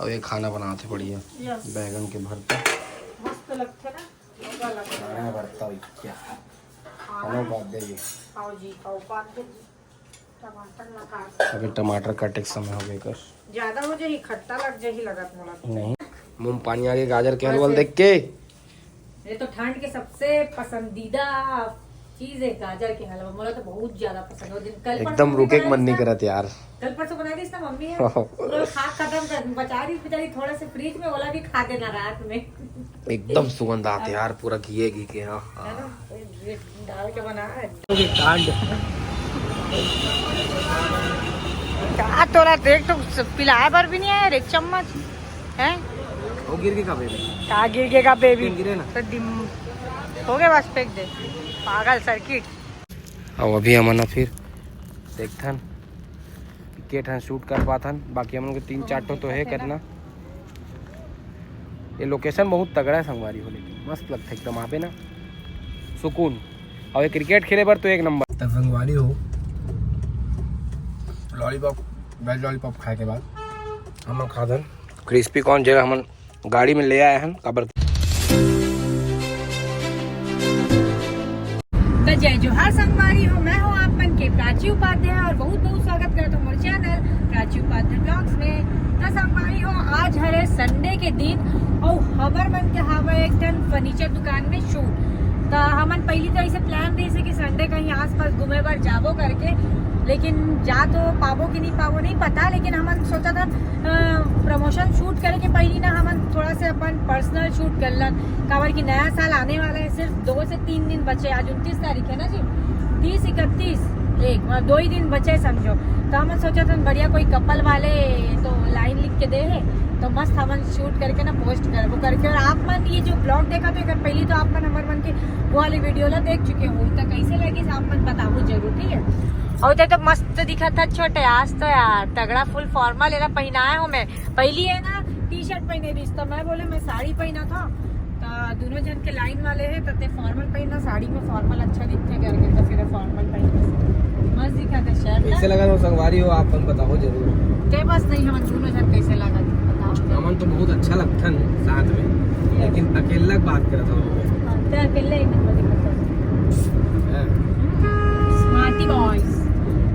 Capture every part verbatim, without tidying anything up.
अब ये खाना बनाते बढ़िया, यस। बैगन के भरता। मस्त लगथे ना, मजा लगथे। खाना भरता हुई क्या? खाना खाना बात दे ये। खाओ जी, खाओ, पान के टमाटर लगा। अभी टमाटर काटे के समय हो गए कर। ज्यादा हो जाही, खट्टा लग जाही लगत मोला। नहीं, मुंह पानी आगे गाजर के हलवा देख के। ये तो ठंड के सबसे पसंदीदा चीज है गाजर के हलवा। मोला तो बहुत ज्यादा पसंद है। वो दिन कल परसों एकदम मम्मी रुके के बना मन नहीं रही थी ना, करत यार। कल परसों बना रही थी ना मम्मी है, पूरा खा खत्म कर, बचा रही बेचारी थोड़ा से फ्रिज में, ओला भी खा देना रात में। एकदम सुगंध आते यार, पूरा घिए घी के। हाँ, है ना? हाँ। ये डाल के बना है। कांड। का तोला देख तो पिलाए बर भी नहीं आया रे, एक चम्मच है। वो गिर के का बेबी? का गिर के का बेबी? गिरे ना। तो दिम हो गया, बस फेंक दे, पागल सर्किट। अब अभी हमन ह फिर देखथन कि के ठन शूट कर पाथन, बाकी हमन के तीन चार ठो तो है करना। ये लोकेशन बहुत तगड़ा है संगवारी हो, लेकिन मस्त लगता है एकदम आबे ना, सुकून। और ये क्रिकेट खेले बर तो एक नंबर। तब संगवारी हो, लॉलीपॉप, वेज लॉलीपॉप खाए के बाद हम लोग खाथन क्रिस्पी कॉर्न, जेला हमन गाड़ी में ले आए हन, काबर तो जय जोहार संगवारी हो, मैं हूँ आप मन के प्राची उपाध्याय और बहुत बहुत स्वागत करत हूँ मोर चैनल प्राची उपाध्याय ब्लॉग्स में। तो संगवारी हो, आज हरे संडे के दिन और हमर मन के हावे एक ठन फर्नीचर दुकान में शूट। तो हमन पहली तो ऐसे प्लान रही से कि संडे कहीं आसपास घूमे बर जाबो करके, लेकिन जा तो पाबो कि नहीं पाबो नहीं पता, लेकिन हमन सोचा था प्रमोशन शूट करे के पहली ना हमन थोड़ा से अपन पर्सनल शूट कर लन, काबर कि नया साल आने वाला है, सिर्फ दो से तीन दिन बचे। आज उनतीस तारीख है ना जी, तीस, इकतीस, एक मतलब दो ही दिन बचे समझो। तो हमन सोचा था बढ़िया कोई कपल वाले तो लाइन लिख के दे है, तो मस्त हमन शूट करके ना पोस्ट करबो करके। और आप मन ये जो ब्लॉग देखा तो एक पहली तो आप मन हमर मन के वो वाली वीडियो ला देख चुके हो, तो कैसे लगी आप मन बताओ जरूर, ठीक है। और उधर तो मस्त दिखा था छोटे, आज तो यार तगड़ा फुल फॉर्मल एला पहनाया हूँ मैं। पहली है ना टी शर्ट पहने रही, तो मैं बोले मैं साड़ी पहना था, तो दोनों जन के लाइन वाले हैं, तो ते फॉर्मल पहनना, साड़ी में फॉर्मल अच्छा दिखते करके, तो फिर फॉर्मल पहन मस्त दिखा था शर्ट। कैसे लगा वो संगवारी हो, आप मन बताओ जरूर। ते बस नहीं, हम दोनों जन कैसे लगा बताओ। हमन तो बहुत अच्छा लगथन साथ में, लेकिन अकेला बात करत हो। हाँ, ते अकेले एक नंबर दिखता। हैं? स्मार्टी बॉयज,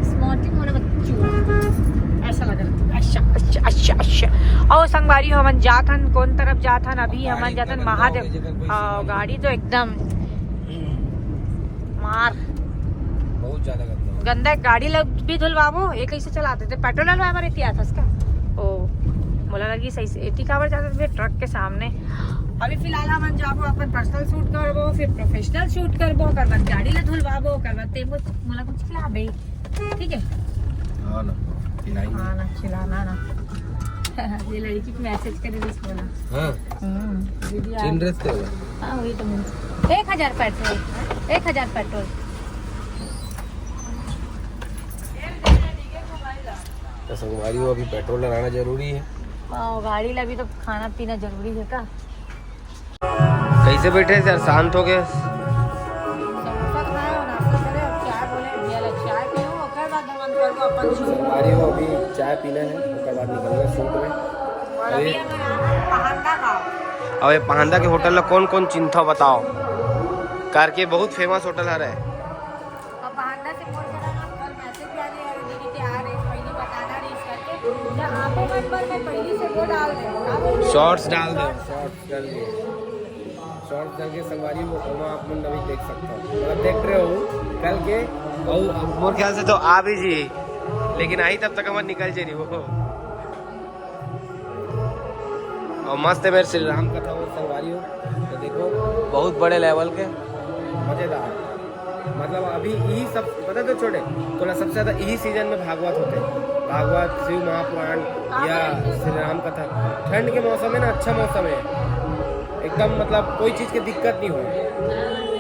स्मार्टी मोरे बच्चू, ऐसा लग रहा है। अच्छा, अच्छा, अच्छा, अच्छा। और संगवारी हमन जाथन, कौन तरफ जाथन? अभी हमन जाथन महादेव। हाँ, गाड़ी तो एकदम मार। बहुत ज्यादा गंदा। गंदा है, गाड़ी ला भी धुलवाबो। ये कैसे चलाते थे? पेट्रोल डलवाए बर इतिहास इसका। ओ, मोला लगी सही से एती काबर जाते थे ट्रक के सामने। अभी फिलहाल हमन जाबो, अपन पर्सनल शूट करबो, फिर प्रोफेशनल शूट करबो, ओकर बाद गाड़ी ला धुलवाबो, ओकर बाद ते मो-, मोला कुछ खिलाबे, ठीक है? हाँ ना, खिलाएंगे। हाँ ना, खिलाना ना। ये लड़की को मैसेज करे, इसको ना। हाँ, हम्म, दीदी आ- चिन रहे थे। हाँ, वही तो मैंने, एक हजार पेट्रोल, एक हजार पेट्रोल। तो संगवारी हो, अभी पेट्रोल डलाना जरूरी है। हाँ, गाड़ी ला भी तो खाना पीना जरूरी है का? कैसे बैठे सर, शांत हो गए? समोसा खाए और नाश्ता करे और चाय बोले, भैया ला चाय पियो, ओकर बाद हमन करबो अपन शूट। संगवारी हो, अभी चाय पीना है, ओकर बाद निकलना शूट में। और अभी हम यहाँ पहांदा खाओ। अब ये पहांदा के होटल ला कौन कौन चिंता बताओ करके, बहुत फेमस होटल हरे। और पहांदा से बोल कर ना, कल मैसेज भी आ गया, "अरे दीदी के आ रहे, पहले बताना नहीं" करके। जब आपको मन पर मैं पहले से वो डाल दे, क्या बोलते हैं? शॉर्ट्स डाल दो, शॉर्ट्स डाल दो। शॉर्ट्स डाल के संगवारी हो, ओमा आप मन अभी देख सकता हो, मतलब देख रहे हो कल के। और मोर ख्याल से तो आ भी जी, लेकिन आई तब तक हमर निकल जे रही वो। और मस्त है मेरे श्री राम कथा वो संगवारी हो, तो देखो बहुत बड़े लेवल के मजेदार। मतलब अभी यही सब पता तो छोटे, तोला सबसे ज्यादा यही सीजन में भागवत होते, भागवत, शिव महापुराण या श्री राम कथा। ठंड के मौसम है ना, अच्छा मौसम है एकदम, मतलब कोई चीज की दिक्कत नहीं हो,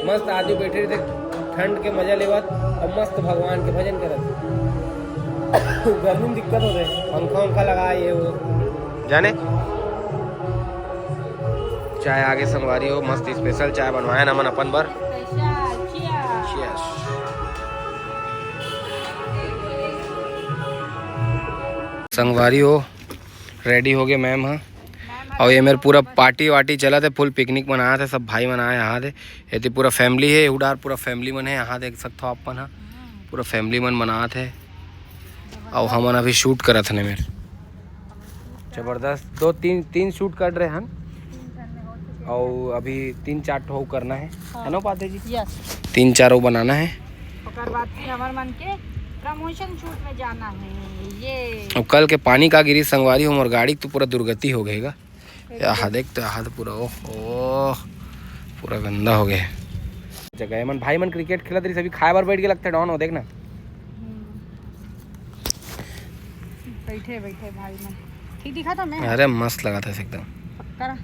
मस्त आदमी बैठे रहते ठंड के मजा लेवत और मस्त भगवान के भजन करत। गर्मी में दिक्कत होते, पंखा उंखा लगा ये वो जाने। चाय आगे संगवारी हो, मस्त स्पेशल चाय बनवाए ना मन अपन बर। Cheers। संगवारी हो, रेडी हो गए मैम ह। अउ ये मेर पूरा पार्टी वार्टी चलत हे, फुल पिकनिक मनात हे, सब भाई मन आए यहाँ थे। एती पूरा फैमिली हे, उडार पूरा फैमिली मन हे, यहाँ देख सकथो आप मन ह, पूरा फैमिली मन मनात हे। अउ हमन अभी शूट करत हन मेर। जबरदस्त, दो तीन, तीन शूट कर रहे हन। अउ अभी तीन चार ठो करना है, हाँ। है ना पाते जी? यस। तीन चार वो बनाना है। ओकर बाद फिर हमर मन के प्रमोशन शूट में जाना है। ये अब कल के पानी का गिरी संगवारी हो, मोर गाड़ी तो पूरा दुर्गति हो गएगा। यहाँ देख तो, यहाँ तो पूरा, ओह, ओह, पूरा गंदा हो गया है। जगह है मन, भाई मन क्रिकेट खेलत रही, सभी खाए बर बैठ के लगते डॉन हो, देख ना। हम्म। बैठे, बैठे भाई मन। ठीक दिखा था मैं? अरे मस्त लगा था एकदम। पक्का?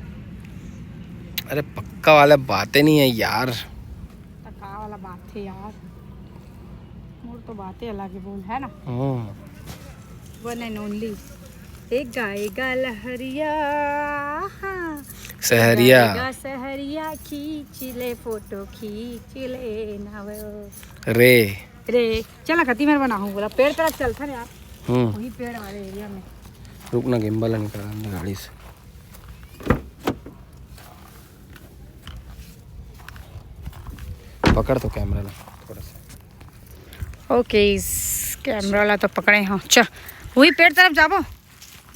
अरे पक्का वाला बातें नहीं है यार। त का वाला बात है यार? मोर तो बातें अलग है, बोल, है ना? हम्म। One and only। एक गाएगा लहरिया, हाँ। सहरिया। गाएगा सहरिया, खींच ले फोटो, खींच ले ना वो। रे। रे, चल ना, कति मेर बनाहूँ, बोला, पेड़ तरफ चलथन यार। हम्म। वही पेड़ वाले एरिया में। रुक ना, गिम्बल निकाल गाड़ी से। पकड़ तो कैमरा ला थोड़ा सा। ओके, इस कैमरा ला तो पकड़े हो। च, वही पेड़ तरफ जाबो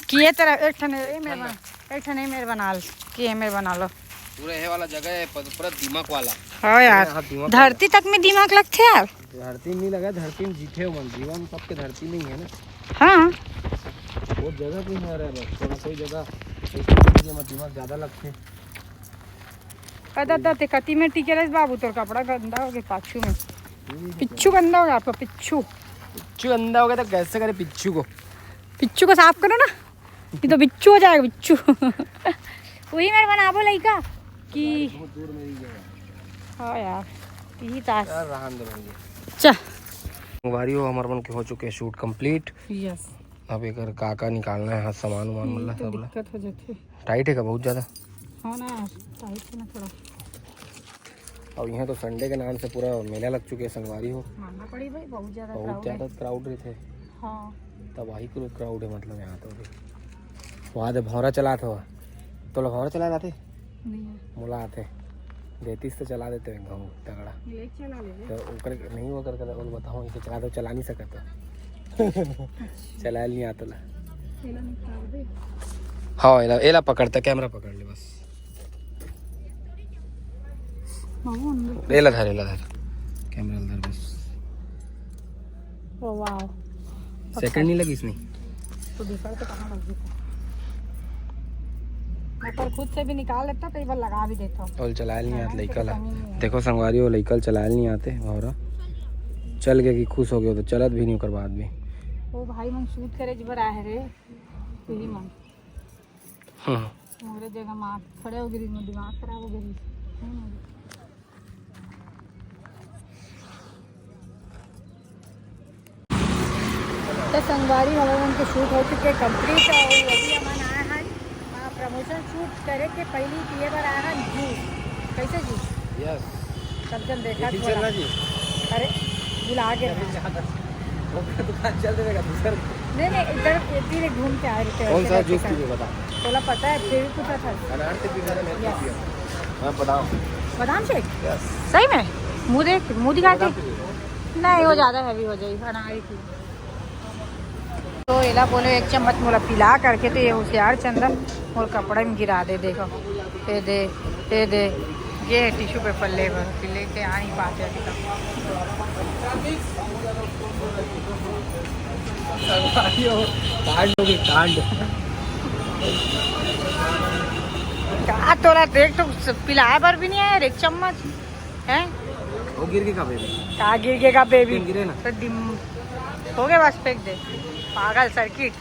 कि ये तरफ? एक ठन ए मेर बना, एक ठन ए मेर बना ल-, कि ए मेर बना लो। पूरा ये वाला जगह है, प-, पूरा दिमाग वाला। हाँ यार, हाँ, दिमाग वाला। धरती तक में दिमाग लगथे यार। धरती नहीं लगा, धरती में जीते हो मन, जीवन सबके धरती में ही है ना। हाँ। वो जगह भी नहीं रहा बस, थोड़ा कोई जगह, कोई दिमाग ज़्यादा लगथे। अदा, अदा, ते कति में टिके रहिस बाबू, तोर कपड़ा गंदा हो गया पाछू में। पिच्छू गंदा हो गया आपका, पिच्छू। पिच्छू गंदा हो गया तो कैसे करे पिच्छू को? पिच्छू को साफ करो ना, ये तो बिच्छू हो जाएगा, बिच्छू। वही मेर बनाबो लइका कि बहुत दूर में ही है। हाँ यार, यही तास। यार, रहन दे भाई। चा। संगवारी हो, हमर मन के हो चुके हैं शूट कंप्लीट। यस। अब एकर का का निकालना है, हाँ, सामान उमान यही मतलब तो सब ला। दिक्कत हो जाथे। टाइट है का बहुत ज़्यादा? हाँ ना यार, टाइट है ना थोड़ा। और यहाँ तो संडे के नाम से पूरा मेला लग चुके हैं संगवारी हो। मानना पड़ी भाई, बहुत ज़्यादा बहुत crowd है। ज़्यादा क्राउड रहते हैं। हाँ। तबाही क्राउड है मतलब यहाँ तो अभी। वहाँ तो भौरा चलात हो, तो लोग भौरा चला जाते? नहीं है। मोला आते, देतीस तो चला देते हैं गाँव तगड़ा। ले चला ले। तो ओकर नहीं, ओकर कर, ओकर बताओ, इसे चला दो, चला नहीं सकता। चलायल नहीं आता ला। एला निकाल दे। हाँ, एला, एला पकड़ता, कैमरा पकड़ ले बस। बाबू, अंदर एला धर, एला धर। कैमरा ला धर बस। ओ, वाओ। सेकंड नहीं लगी इसमें। तो देखा तो कहाँ लग गई? मैं पर खुद से भी निकाल लेता, कई बार लगा भी देता। और चलायल नहीं आते लइका ला। देखो संगवारी हो, लइका ला चलायल नहीं आते। और चल गए कि खुश हो गए, तो चलत भी नहीं ओकर बाद भी। वो भाई मन शूट करे जबर आए रे, यही मन। हम्म। मोरे जगह मार खड़े हो गई, दिमाग खराब हो गई। तो संगवारी, हमर मन के शूट हो चुके कंप्लीट, और अभी हमन आए हैं, आ, प्रमोशन शूट करे के पहली पिए बर आए हैं जूस। कैसे जूस? यस। सब जन देखा यही थोड़ा। चलना जी। अरे, भुला गए। अभी जहाँ तक ओकर दुकान चल देगा दूसर। नहीं, नहीं, इधर, इधर घूम के आए रहते हैं, कौन सा ऐसे जूस करके। पीबे बता? तोला पता है, फिर भी पूछा था। अनार से पीबे ना, मैं यस। पीबे। हाँ, बादाम। बादाम शेक? यस। सही में? मुँह देख, मुँह दिखा के। बादाम पीबे। नहीं, वो ज़्यादा हैवी हो जाएगी, अनार ही पी। तो एला बोले एक चम्मच मोला पिला करके, तो ये होशियार चंदन मोर कपड़ा में गिरा दे। देखो, ये दे, ये दे, ये है टिश्यू पेपर ले बर, फिर लेके आ नहीं पाते अभी तक। कांड हो गई, कांड। का तोला देख तो पिलाए बर भी नहीं आया एक चम्मच। हैं? वो गिर के का बेबी? का गिर के का बेबी? गिरे ना। तो दिम-, हो गए बस, फेंक दे। पागल सर्किट।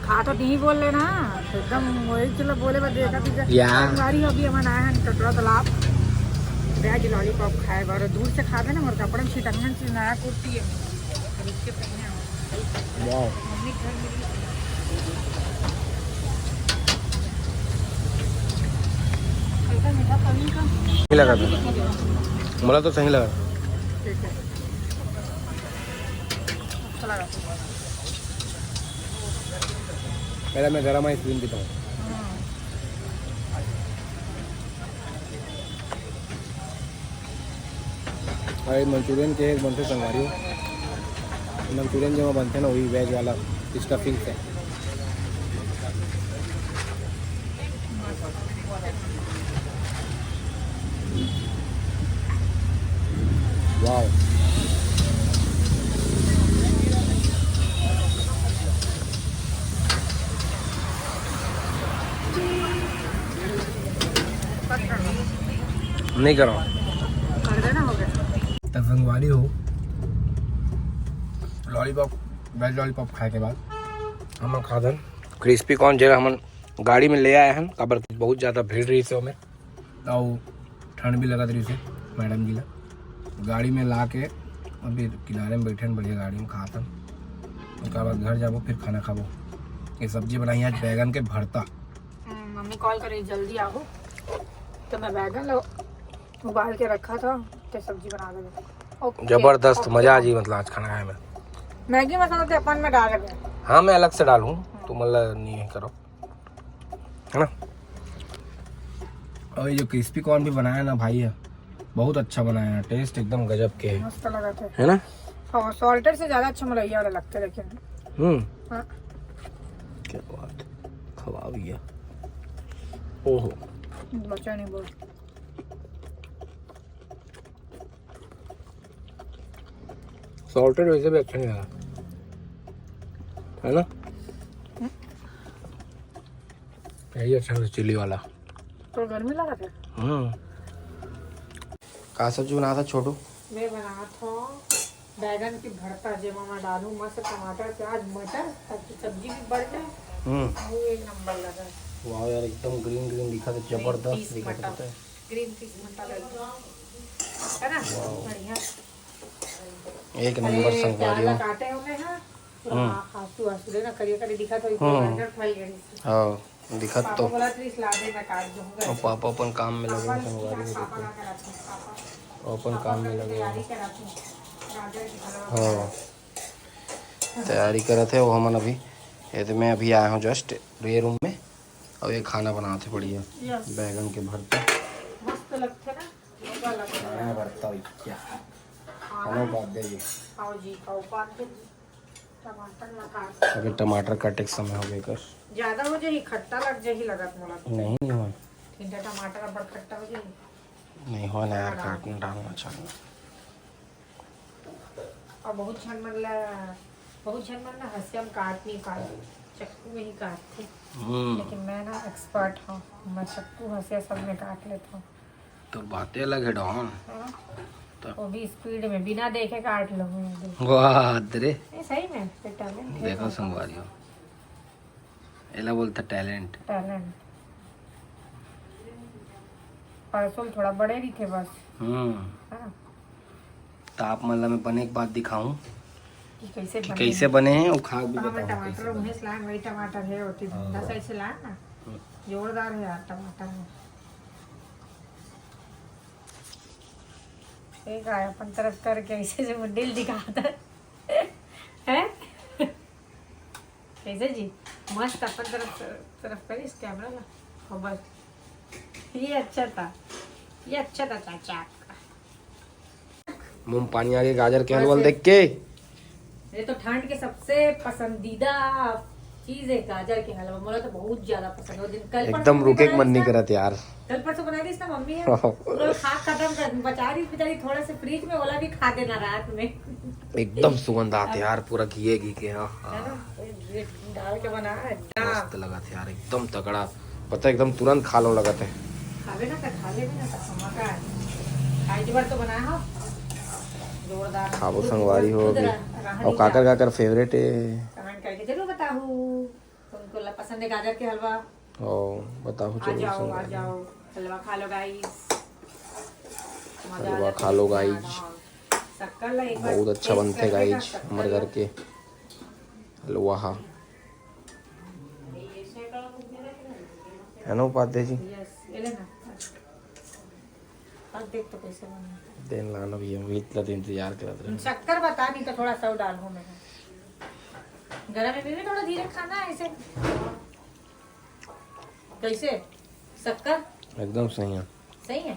खा तो नहीं बोल लेना, एकदम वही चलो बोले बस देखा थी। या। संगवारी अभी हमन आए हैं टटरा तालाब। वेज लॉलीपॉप खाए बर, दूर से खाबे ना, मोर कपड़ा में छिटंगन से नया कुर्ती है। रुक के पहने आओ। वाओ। हल्का मीठा पनीर का। सही लगा था। मोला तो सही लगा। ठीक है। पहले मैं गरम आइसक्रीम पीता हूँ। और मंचूरियन के एक बनते संगवारी हो, मंचूरियन जो बनते ना, वही वेज वाला स्टफिंग से। वाओ। नहीं करो। कर देना, हो गया। त संगवारी हो, लॉलीपॉप, वेज लॉलीपॉप खाए के बाद हमन खादन क्रिस्पी कॉर्न, जेला हमन गाड़ी में ले आए हन, काबर कि बहुत ज़्यादा भीड़ रहिस हे ओमे, अउ ठंड भी लगत रहिस हे मैडम जी ला। गाड़ी में ला के अभी किनारे में बैठे हन, बढ़िया गाड़ी में खात हन। ओकर बाद घर जाबो, फिर खाना खाबो। ये सब्जी बनाई आज बैगन के भरता। हम्म, मम्मी कॉल करे, "जल्दी आओ।" तो मैं बैगन लो उबाल के रखा था, तो सब्जी बना दे। ओके, जबरदस्त, ओके। मजा आ जाई, मतलब, आज खाना खाए में। मैगी मसाला तो अपन में डाल रहे हैं। हाँ, मैं अलग से डालूँ, तुम मतलब नहीं है करो, है ना। और ये जो क्रिस्पी कॉर्न भी बनाया ना भाई, है बहुत अच्छा बनाया है, टेस्ट एकदम गजब के है, मस्त लगा था। है ना? हाँ, सॉल्टेड से ज्यादा अच्छा मलैया वाला लगता है, लेकिन हम्म। हाँ। क्या बात, खवा भैया। ओहो। बचा नहीं बोल। सॉल्टेड वैसे भी अच्छा नहीं लगा, है ना? यही अच्छा है, चिली वाला। तो गर्मी लगा था। हम्म। का सब्जी बना था छोटू? मैं बना था बैगन की भरता, जेमा मैं डालू मस्त टमाटर, प्याज, मटर, ताकि सब्जी भी बढ़ जाए। हम्म। वो एक नंबर लगा। वाह यार, एकदम ग्रीन ग्रीन दिखा था, जबरदस्त दिखा था, पता है? ग्रीन पीस मसाला। है ना? बढ़िया। एक नंबर संगवारी हो। काटे होंगे, हाँ। हम्म। हाँ, हाँ, तू हंस रहे ना, करिया करिया दिखा तो हम्म। अंदर खाई गई। हाँ, दिखा तो। बोला, "प्लीज ला दे, मैं काट दूंगा।" और पापा अपन काम में लगे हैं, संगवारी हो, देखो। अपन काम में लगे हैं। हाँ। तैयारी करत हे वो हमन अभी। ये तो मैं अभी आया हूँ जस्ट रे रूम में। अब ये खाना बनात हे बढ़िया। यस। बैगन के भरता। मस्त लगथे ना? मजा लगथे। खाना भरता हुई क्या? खाना। खाना बात दे जी। आओ जी, आओ बात दे जी। टमाटर लगा। अभी टमाटर काटे के समय हो गए कर। ज्यादा हो जाही, खट्टा लग जाही लगत मोला तो। नहीं, नहीं हो। ठीक है, टमाटर अब्बड़ खट्टा हो जाही। नहीं हो ना यार, काटना डालना चाहिए। और बहुत झन मन ला, बहुत झन मन ना हंसिया में काट नहीं पाए, चक्कू में ही काटथे। हम्म। लेकिन मैं ना एक्सपर्ट हूँ, मैं चक्कू हंसिया सब में काट लेता हूँ। तोर बातें अलग है डॉन। हाँ। तो वो भी स्पीड में, बिना देखे काट लूँ मैं भी। वाह रे। ये सही में, ये टैलेंट है देखो मेरे पास। संगवारी हो, एला बोलता टैलेंट। टैलेंट। परसों थोड़ा बड़े रहिथे बस। हम्म। हाँ। त आप मन ला मैं बने के बात दिखाऊं कि कैसे कि बने कैसे हैं। बने हैं, वो खा के भी तो हमें बताऊं टमाटर कैसे बने। उहें से लान, वही टमाटर है, होती हाँ। धंधा सही से लान ना। हम्म। जोरदार है यार टमाटर है। एक आया अपन तरफ करके ऐसे से वो दिल दिखाता है। कैसे जी? मस्त अपन तरफ, तरफ करिस कैमरा ला। हाँ, बस। ये अच्छा था, ये अच्छा था चाचा आपका। मुंह पानी आ गया गाजर के हलवा बस देख के। ये तो ठंड के सबसे पसंदीदा चीज है गाजर के हलवा। मोला तो बहुत ज्यादा पसंद है। वो दिन कल परसों एकदम मम्मी रुके के बनाई मन नहीं था। करत यार। कल परसों बनाई थी ना मम्मी है। पूरा खा खत्म कर, बचा रही बेचारी थोड़ा से फ्रिज में, ओला भी खा देना रात में। एकदम सुगंध आते यार, पूरा घिये घी के। हाँ, हाँ। है ना? ये डाल के बना है। मस्त लगा थे यार, एकदम तगड़ा। पता है, एकदम तुरंत खा लो लगा थे। खावे ना त, खा लेबे ना त, हम का है। आज बार तो बनाया हो। जोरदार। खाबो खुद, संगवारी हो खुद अभी। रा-, राहनी और काकर, काकर फेवरेट है। कमेंट करके जरूर बताओ। तुमको ला पसंद है गाजर के हलवा? ओ, बताओ, आ चलो जाओ, आ संगवारी। जाओ, हलवा खा लो गाइस। मजा आ हलवा जाता खा है लो इसमें, गाइस। हाँ। शक्कर ला एक बार बहुत अच्छा taste बनते करके ना, गाइस, शक्कर हमारे ला। घर के हलवा हा। है ना उपाध्याय जी? यस, ये लेना। अब देख तो कैसे बना। देन लाना भैया, वही इतना दिन इंतजार करत रहे। शक्कर बता नहीं तो थोड़ा सा डाल हो मैं। गरम में भी थोड़ा धीरे खाना है ऐसे। कैसे? शक्कर? एकदम सही है। सही है।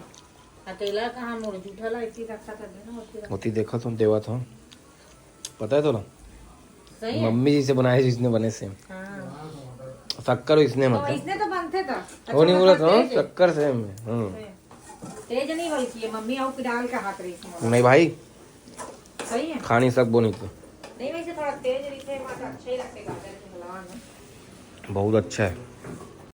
अकेला कहाँ मोर जूठा ला इसी रखा था देना होती रहा। होती देखा तुम देवा था, पता है तोला? सही है। मम्मी जी से बनाए जिसने बने से हाँ। शक्कर इसने तो मतलब इसने तो बनते था। वो नहीं अच्छा, बोला थोड़ा था तेज है। शक्कर से में। हम्म। तेज नहीं बल्कि ये मम्मी और की डाल के हाथ रही थी। नहीं भाई, सही है। खा नहीं सक बोनी थी। नहीं, वैसे थोड़ा तेज रही थे, बात अच्छे ही लगते गाजर के हलवा में। बहुत अच्छा है।